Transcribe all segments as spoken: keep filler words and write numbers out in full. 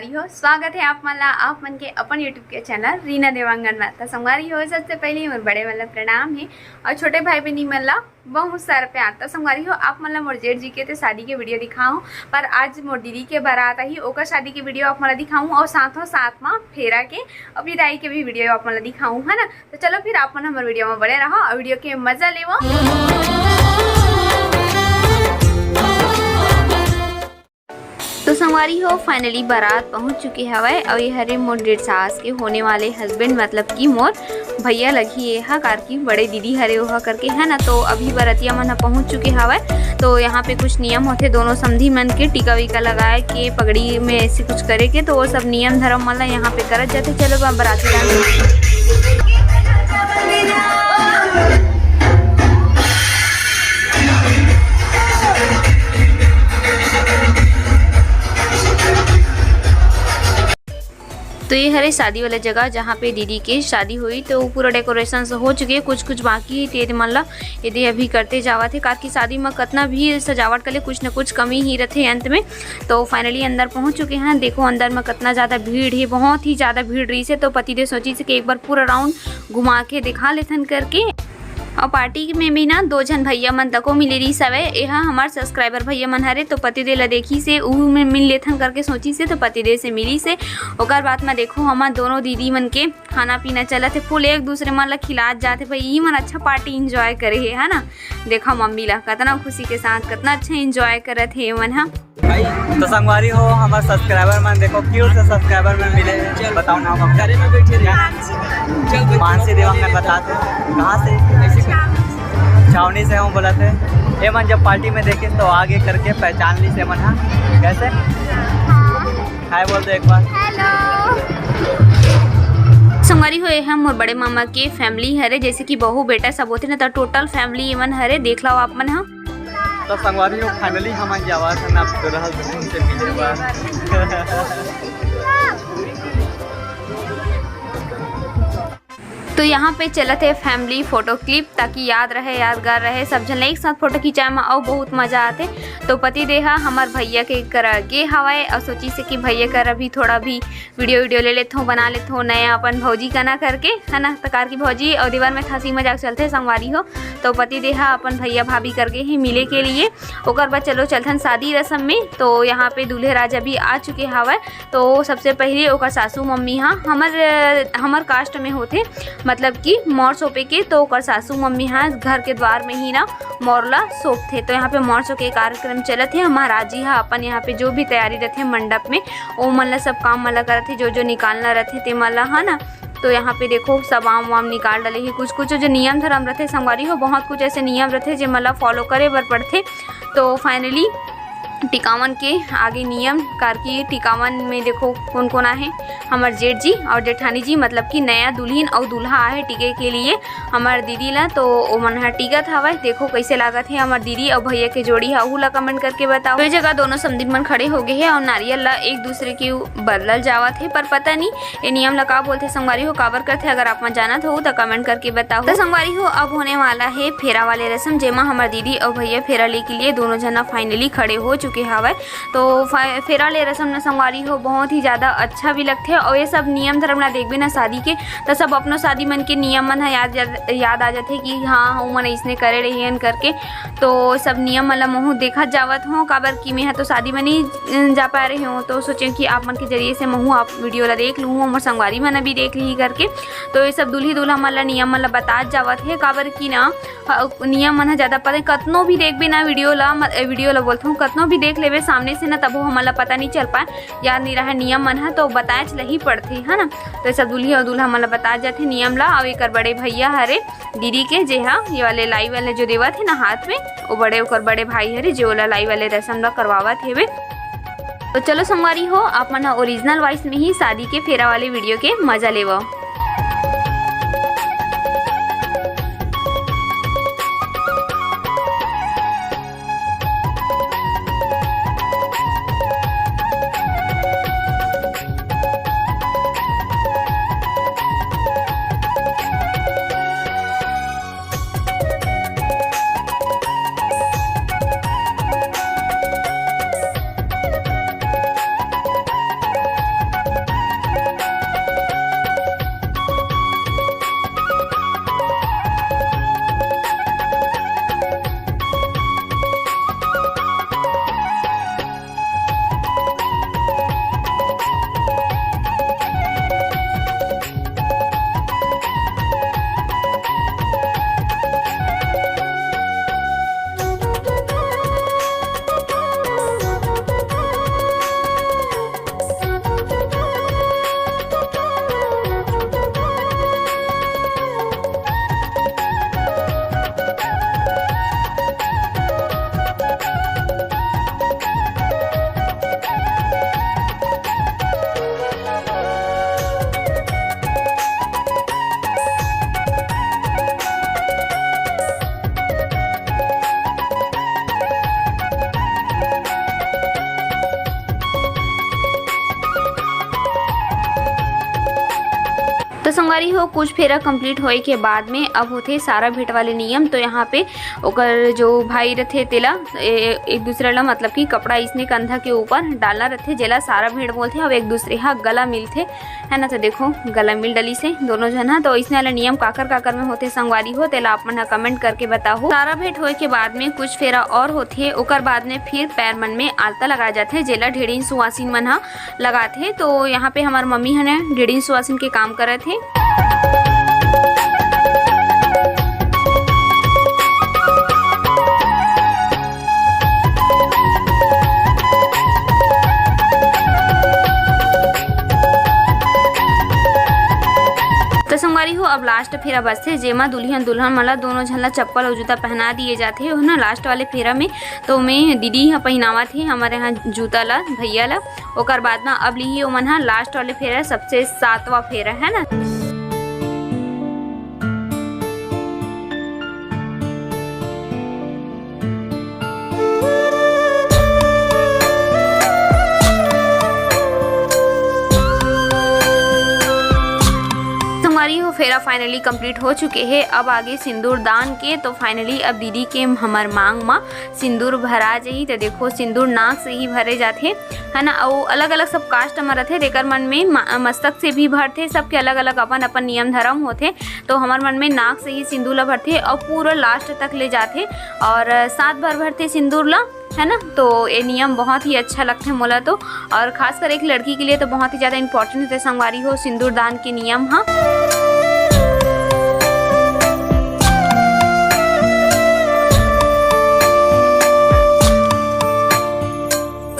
हो, स्वागत है आप मन ला, आप मन के अपन YouTube के चैनल रीना देवांगन में। तो संगवारी हो, सबसे पहले मोर बड़े मन ला प्रणाम है और छोटे भाई बहनी मन ला बहुत सारा प्यार। तो संगवारी हो, आप मन ला मोर जेठ जी के ते शादी के वीडियो दिखाऊं, पर आज मोर दीदी के बारात आही, ओकर शादी के वीडियो आप मन ला दिखाऊं और साथों साथ में फेरा के और विदाई के भी वीडियो आप मन ला दिखाऊं, है ना। तो चलो फिर आप मन हमर वीडियो में बने रहो और वीडियो के मजा लेवो। तो संगवारी हो, finally बारात पहुंच चुके हवय और ये हरे मोर जेठ सास के होने वाले husband, मतलब कि मोर भैया लगही ये हा, कार की बड़े दीदी हरे ओहा करके, है ना। तो अभी बरतिया मन ह पहुंच चुके हवय। तो यहाँ पे कुछ नियम होथे, दोनों समधी मन के टीका वीका लगाए के, पगड़ी में ऐसे कुछ करे के, तो वो सब नियम धर्म मन ला यहाँ पे करत जाथे। चलो अब बराती तो ये हरे शादी वाला जगह, जहाँ पे दीदी के शादी हुई। तो पूरा डेकोरेशन हो चुके हे, कुछ कुछ बाकी हे, तेरे मन ला यदि अभी करते जावत हे, काकि शादी में कतना भी सजावट कर ले, कुछ न कुछ कमी ही रथे अंत में। तो finally अंदर पहुँच चुके हैं। देखो अंदर में कतना ज़्यादा भीड़ हे, बहुत ही ज़्यादा भीड़ रही से। तो पतिदेव सोची से कि एक बार पूरा राउंड घुमा के दिखा लेथन करके। और पार्टी में भी ना दो झन भैया मन तको मिले रही सवे, एहा हमार सब्सक्राइबर भैया मन हरे, तो पतिदेव ला देखी से उहू में मिल लेथन करके सोची से, तो पतिदेव से मिली से। ओकर बाद में देखो हमार दोनों दीदी मन के खाना पीना चलत हे, फुल एक दूसरे मन ला खिलात जात हे। भाई ई मन अच्छा पार्टी एंजॉय करे हे, है ना। देखा मम्मी ला कतना खुशी के साथ कतना अच्छा एंजॉय करत हे मन हा। तो संगवारी हो, हमार सब्सक्राइबर मन देखो, क्यूट से सब्सक्राइबर मन मिले। बताओ नाम आपका। मानसी देवांगन बता दो, कहाँ से? छावनी से हूँ बोलत हे। ये मन जब पार्टी में देखे तो आगे करके पहचान ली से मन हा। कैसे? हाय बोल दो एक बार। हेलो। संगवारी हो, ये हम मोर बड़े मामा के फैमिली हरे, जैसे कि बहू बेटा सब होते ना, तो टोटल फैमिली ये मन हरे। देख लो आप मन हा। तो संगवारी हो, finally हमन जावत हन अब दुल्हन दुल्हन से मिले बर। तो यहाँ पे चलत हे फैमिली फोटो क्लिप, ताकि याद रहे, यादगार रहे, सब झन एक साथ फोटो खिंचाए में अउ बहुत मजा आथे। तो पति देहा हमर भैया के करा गे हवय और सोची से कि भैया कर अभी थोड़ा भी वीडियो वीडियो ले लेथों, बना लेथों नया अपन भौजी कना करके, है ना। तो कार की भौजी और दीवार में हंसी मजाक चलथे संगवारी हो। तो पति देहा अपन भैया भाभी करके ही मिले के लिए। ओकर बाद चलो चलथन शादी रस्म में। तो यहाँ पे दूल्हे राजा भी आ चुके हवय। तो सबसे पहले ओकर सासू मम्मी हा हमर, हमर कास्ट में होथे, मतलब कि मौर सौंपे के। तो ओकर सासू मम्मी हा घर के द्वार में ही ना मौर ला सौंपथे। तो यहाँ पे मौर सौंपे के कार्यक्रम चलत हे। महाराज जी हा अपन यहाँ पे जो भी तैयारी रथे मंडप में, ओ मन ला सब काम मन ला करत हे, जो जो निकालना रथे ते मन ला, है ना। तो यहाँ पे देखो सब आम वाम निकाल डाले हे। कुछ कुछ जो नियम धर्म रथे संगवारी हो, बहुत कुछ ऐसे नियम रथे जे मन ला फॉलो करे बर पड़थे। तो फाइनली टिकावन के आगे नियम कार की टिकावन में देखो कौन कौन आहे, हमर जेठ जी और जेठानी जी, मतलब कि नया दुल्हन और दूल्हा आहे टिके के लिए हमर दीदी ला। तो ओमन ह टिकत हवय। देखो कैसे लागत हे हमर दीदी और भैया के जोड़ी ह, उहू ला कमेंट करके बताओ। तो ये जगह दोनों समधिन मन खड़े हो गए हे और नारियल ला एक दूसरे के उ-, बदलल जावत हे, पर पता नहीं ये नियम ला का बोलथे संगवारी हो, काबर करथे। अगर आप मन जानत हो तो कमेंट करके बताओ। तो संगवारी हो, अब होने वाला है फेरा वाले रस्म, जेमा हमर दीदी और भैया फेरा ले के लिए दोनों जना फाइनली खड़े हो चुके हवय। तो फा-, फेरा ले रस्म न संगवारी हो बहुत ही ज्यादा अच्छा भी लगथे। और ये सब नियम धर्म ला देखबे ना शादी के, तो सब अपनो शादी मन के नियम मन ह याद, याद, याद आ जाथे कि हाँ, उमन अइसने करे रहियन करके। तो सब नियम मन ला महू देखत जावत हों, काबर कि मैं ह तो शादी में नहीं जा पाए रहे हों। तो सोचे कि आप मन के जरिए से महू आप वीडियो ला देख लूँ, मोर संगवारी मन भी देख ली करके। तो ये सब दूल्ही दूल्हा मन ला नियम मन ला बतात जावत हे, काबर कि ना ह-, नियम मन ह ज्यादा पता नहीं, कतनो भी देखबे ना वीडियो ला, म-, ए, वीडियो ला बोलथों, कतनो भी देख लेबे सामने से ना, तबो हमन ला पता नहीं चल पाए, याद नहीं रहे नियम मन ह, तो बताएच ल ही पड़थे, है ना। तो ये सब दूल्ही और दूल्हा मन ला बतात जाथे नियम ला। और एकर बड़े भैया हरे दीदी के, जे हा ये वाले लाई वाले जो देवत हे ना हाथ में, वो बड़े, ओकर बड़े भाई हरे, जे ओला लाई वाले रस्म ला करवावत हेवे। तो चलो संगवारी हो, आप मन ह ओरिजिनल वॉइस में ही शादी के फेरा वाले वीडियो के मजा लेवो। तो संगवारी हो, कुछ फेरा complete होए के बाद में अब होथे सारा भेंट वाले नियम। तो यहाँ पे ओकर जो भाई रथे तेला ए-, एक दूसरे ला, मतलब कि कपड़ा इसने कंधा के ऊपर डालना रथे, जेला सारा भेंट बोलथे। अब एक दूसरे हा गला मिलथे, है ना। तो देखो, गला मिल डलिस हे दोनों झन हा। तो इसने वाला नियम काकर काकर में होथे संगवारी हो, तेला आप मन हा comment करके बताहू। सारा भेंट होए के बाद में कुछ फेरा और होथे, ओकर बाद में फिर पैर मन में आलता लगाए जाथे, जेला ढेड़िन सुवासिन मन हा लगाथे। तो यहाँ पे हमर मम्मी ह ने ढेड़िन सुवासिन के काम करत हे। तो संगवारी हो, अब last फेरा बचथे, जेमा दुल्हन दुल्हन मन ला दोनों झन ला चप्पल अउ जूता पहना दिए जाथे, हो ना, last वाले फेरा में। तो ओमे दीदी ह पहिनावत हे हमर यहाँ जूता ला, भैया ला। ओकर बाद म अब लिही ओमन ह last वाले फेरा, सबसे सातवां फेरा, है ना। संगवारी हो, फेरा finally complete हो चुके हे। अब आगे सिंदूर दान के। तो finally अब दीदी के हमर मांग म सिंदूर भरा जाही। तो देखो, सिंदूर नाक से ही भरे जाथे, है ना। अउ अलग-अलग सब caste म रथे, तेकर मन में म-, मस्तक से भी भरथे। सबके अलग-अलग अपन-अपन नियम धरम होथे। तो हमर मन में नाक से ही सिंदूर ला भरथे अउ पूरा last तक ले जाथे अउ सात बार भरथे सिंदूर ला, है ना। तो ये नियम बहुत ही अच्छा लगथे मोला तो, अउ खासकर एक लड़की के लिए तो बहुत ही ज्यादा important होथे संगवारी हो सिंदूर दान के नियम ह।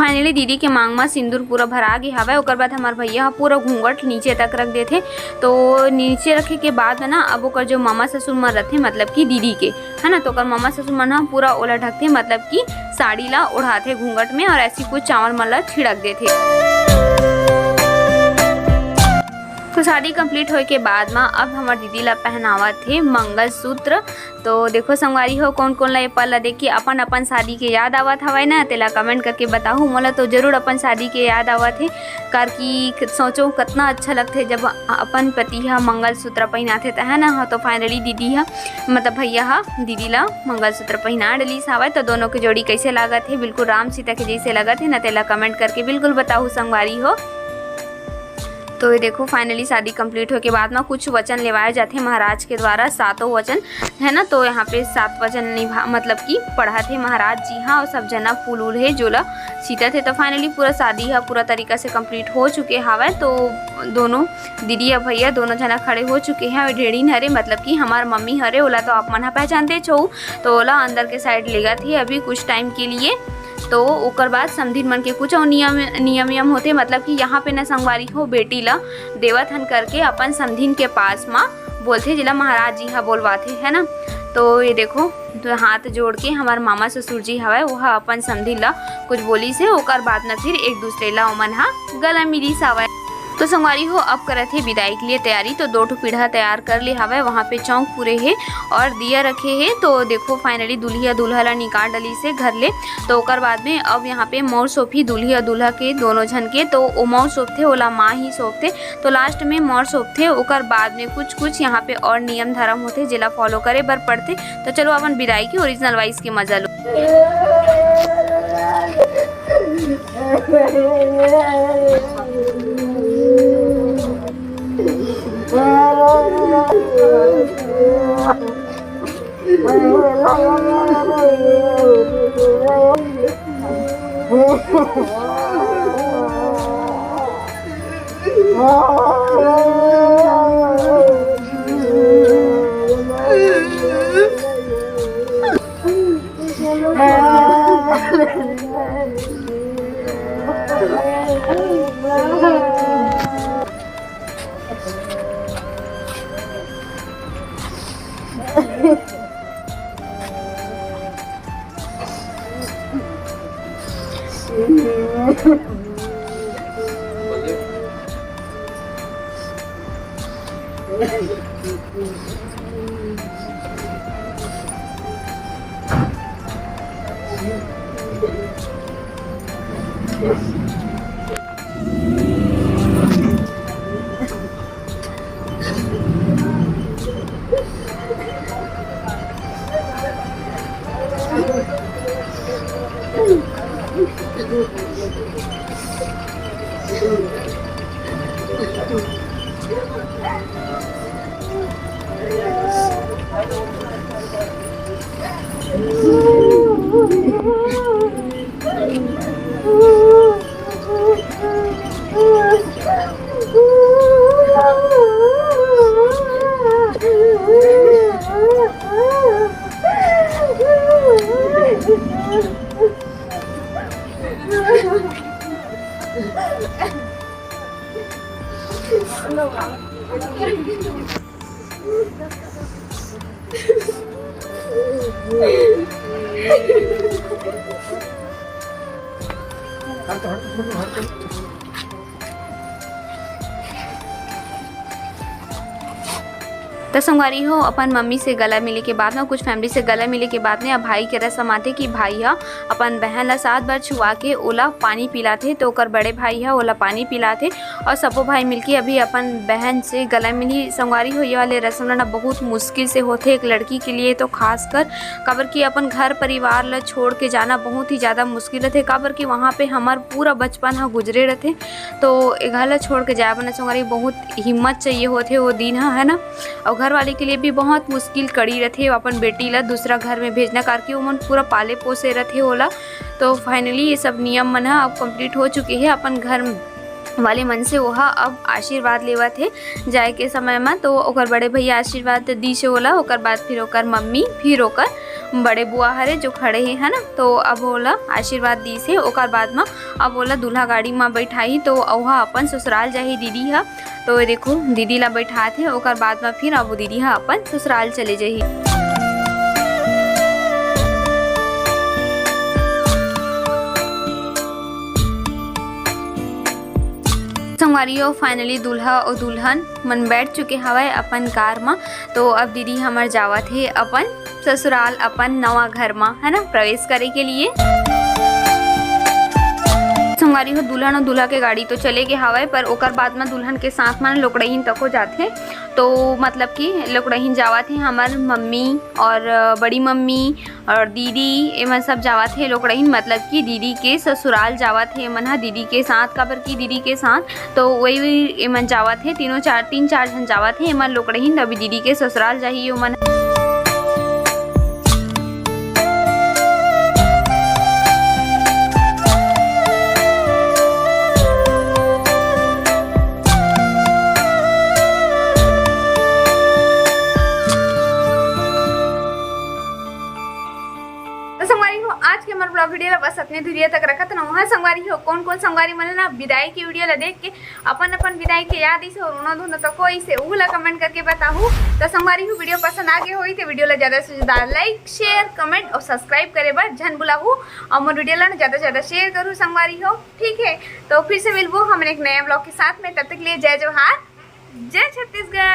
Finally दीदी के मांग म सिंदूर पूरा भरा गे हवय। ओकर बाद हमर भैया ह पूरा घूंघट नीचे तक रख देथे। तो नीचे रखे के बाद ना, अब ओकर जो मामा ससुर मन रथे, मतलब कि दीदी के, है ना, तो ओकर मामा ससुर मन ह पूरा ओला ढकथे, मतलब कि साड़ी ला ओढ़ाथे घूंघट में, अउ ऐसी कुछ चांवर मन ला छिड़क देथे। तो शादी complete होए के बाद म अब हमर दीदी ला पहनावत हे मंगलसूत्र। तो देखो संगवारी हो, कोन कोन ला ये पल ला देख के अपन अपन शादी के याद आवत हवय ना, तेला comment करके बताहू। मोला तो जरूर अपन शादी के याद आवत हे, काबर कि सोचो कतना अच्छा लगथे जब अपन पति ह मंगलसूत्र पहिनाथे त, है ना। तो finally दीदी ह, मतलब भैया ह दीदी ला मंगलसूत्र पहिना डलिस हावय। तो दोनों के जोड़ी कैसे लागत हे, बिल्कुल राम सीता के जैसे लगत हे ना, तेला comment करके बिल्कुल बताहू संगवारी हो। तो ये देखो, finally शादी complete होए के बाद म कुछ वचन लेवाए जाथे महाराज के द्वारा, सातों वचन, है ना। तो यहाँ पे सात वचन निभा, मतलब कि पढ़त हे महाराज जी ह, अउ सब जना फूल उल हे जोला सीतत हे। तो finally पूरा शादी ह पूरा तरीका से complete हो चुके हावय। तो दोनों दीदी अउ भैया दोनों जना खड़े हो चुके हे। अउ ढेड़िन हरे, मतलब कि हमार मम्मी हरे, ओला तो आप मन ह पहचानते छो, तो ओला अंदर के side लेगत हे अभी कुछ time के लिए। तो ओकर बाद समधिन मन के कुछ अउ नियम, नियम, नियम होथे, मतलब कि यहाँ पे न संगवारी हो, बेटी ला देवत हन करके अपन समधिन के पास म बोलथे, जेला महाराज जी ह बोलवाथे, है ना। तो ये देखो, तो हाथ जोड़ के हमार मामा ससुर जी हवय, वो ह अपन समधिन ला कुछ बोलिस हे, ओकर बाद न फिर एक दूसरे ला ओमन ह गला मिलिस हवय। तो संगवारी हो, अब करत हे विदाई के लिए तैयारी। तो दो ठो पीढ़ा तैयार कर ले हवय, वहाँ पे चौक पुरे हे अउ दिया रखे हे। तो देखो, finally दुल्हिया दूल्हा ला निकाल डलिस हे घर ले। तो ओकर बाद में अब यहाँ पे मौर सोफी दुल्हिया दूल्हा के दोनों झन के, तो ओ मौर सोफथे, ओला माँ ही सोफथे। तो last में मौर सोफथे, ओकर बाद में कुछ कुछ यहाँ पे अउ नियम धरम होथे, जेला follow करे बर पड़थे। तो चलो अपन विदाई के original voice के मजा लो। त संगवारी हो, अपन मम्मी से गला मिले के बाद ना, कुछ फैमिली से गला मिले के बाद ने अब भाई के रस्म आथे कि भाई ह अपन बहन ला सात बार छुआ के ओला पानी पिलाथे। तो ओकर बड़े भाई ह ओला पानी पिलाथे और सबो भाई मिलके अभी अपन बहन से गला मिली। संगवारी हो, ये वाले रस्म ला ना बहुत मुश्किल से होथे एक लड़की के लिए, तो खासकर काबर कि अपन घर परिवार ला छोड़ के जाना बहुत ही ज़्यादा मुश्किल रथे, काबर कि वहाँ पे हमार पूरा बचपन ह गुजरे रथे। तो ए घर ला छोड़ के जाए बर ना संगवारी बहुत हिम्मत चाहिए होथे वो दिन ह, है ना। और घर वाले के लिए भी बहुत मुश्किल कड़ी रथे अपन बेटी ला दूसरा घर में भेजना, काबर कि ओमन पूरा पाले पोसे रथे ओला। तो फाइनली ये सब नियम मन ह अब कंप्लीट हो चुके हे। अपन घर वाले मन से ओहा अब आशीर्वाद लेवत हे जाए के समय म। तो ओकर बड़े भैया आशीर्वाद दीस हे ओला, ओकर बाद फिर ओकर मम्मी, फिर ओकर बड़े बुआ हरे जो खड़े हे, है ना। तो अब ओला आशीर्वाद दीस हे, ओकर बाद म अब ओला दूल्हा गाड़ी म बैठाही, तो ओहा अपन ससुराल जाही दीदी ह। तो ये देखो, दीदी ला बैठात हे, ओकर बाद म फिर अब दीदी ह अपन ससुराल चले जाही। संगवारी हो, फाइनली दूल्हा और दुल्हन मन बैठ चुके हवय अपन कार म। तो अब दीदी हमर जावत हे अपन ससुराल, अपन नवा घर म, है ना, प्रवेश करे के लिए। संगवारी हो, दुल्हन और दूल्हा के गाड़ी तो चले गे हवय, पर ओकर बाद म दुल्हन के साथ म लोकड़हिन तको जाथे। तो मतलब कि लोकड़हिन जावत हे हमर मम्मी और, अ, बड़ी मम्मी और दीदी, एमन सब जावत हे लोकड़हिन, मतलब कि दीदी के ससुराल जावत हे एमन ह दीदी के साथ, काबर कि दीदी के साथ। तो वही, वही एमन जावत हे, तीनों चार, तीन चार झन जावत हे एमन लोकड़हिन, अभी दीदी के ससुराल जाही ओमन। तो संगवारी हो, आज के हमर vlog video ला बस अतने दूरिया तक रखत रहूं। हाँ संगवारी हो, कौन कौन संगवारी मन ला विदाई के video ला देख के अपन अपन विदाई के याद इसे और रोना धोना तो कोई से, ऊ ला comment करके बताहू। तो संगवारी हो, video पसंद आ गए होई तो video ला ज्यादा से ज्यादा like, share, comment और subscribe करे बर झन भुलाहू। और मोर video ला ना ज्यादा से ज्यादा share करू संगवारी हो, ठीक है। तो फिर से मिलबो हमन एक नया vlog के साथ में, तब तक के लिए जय जोहार, जय छत्तीसगढ़।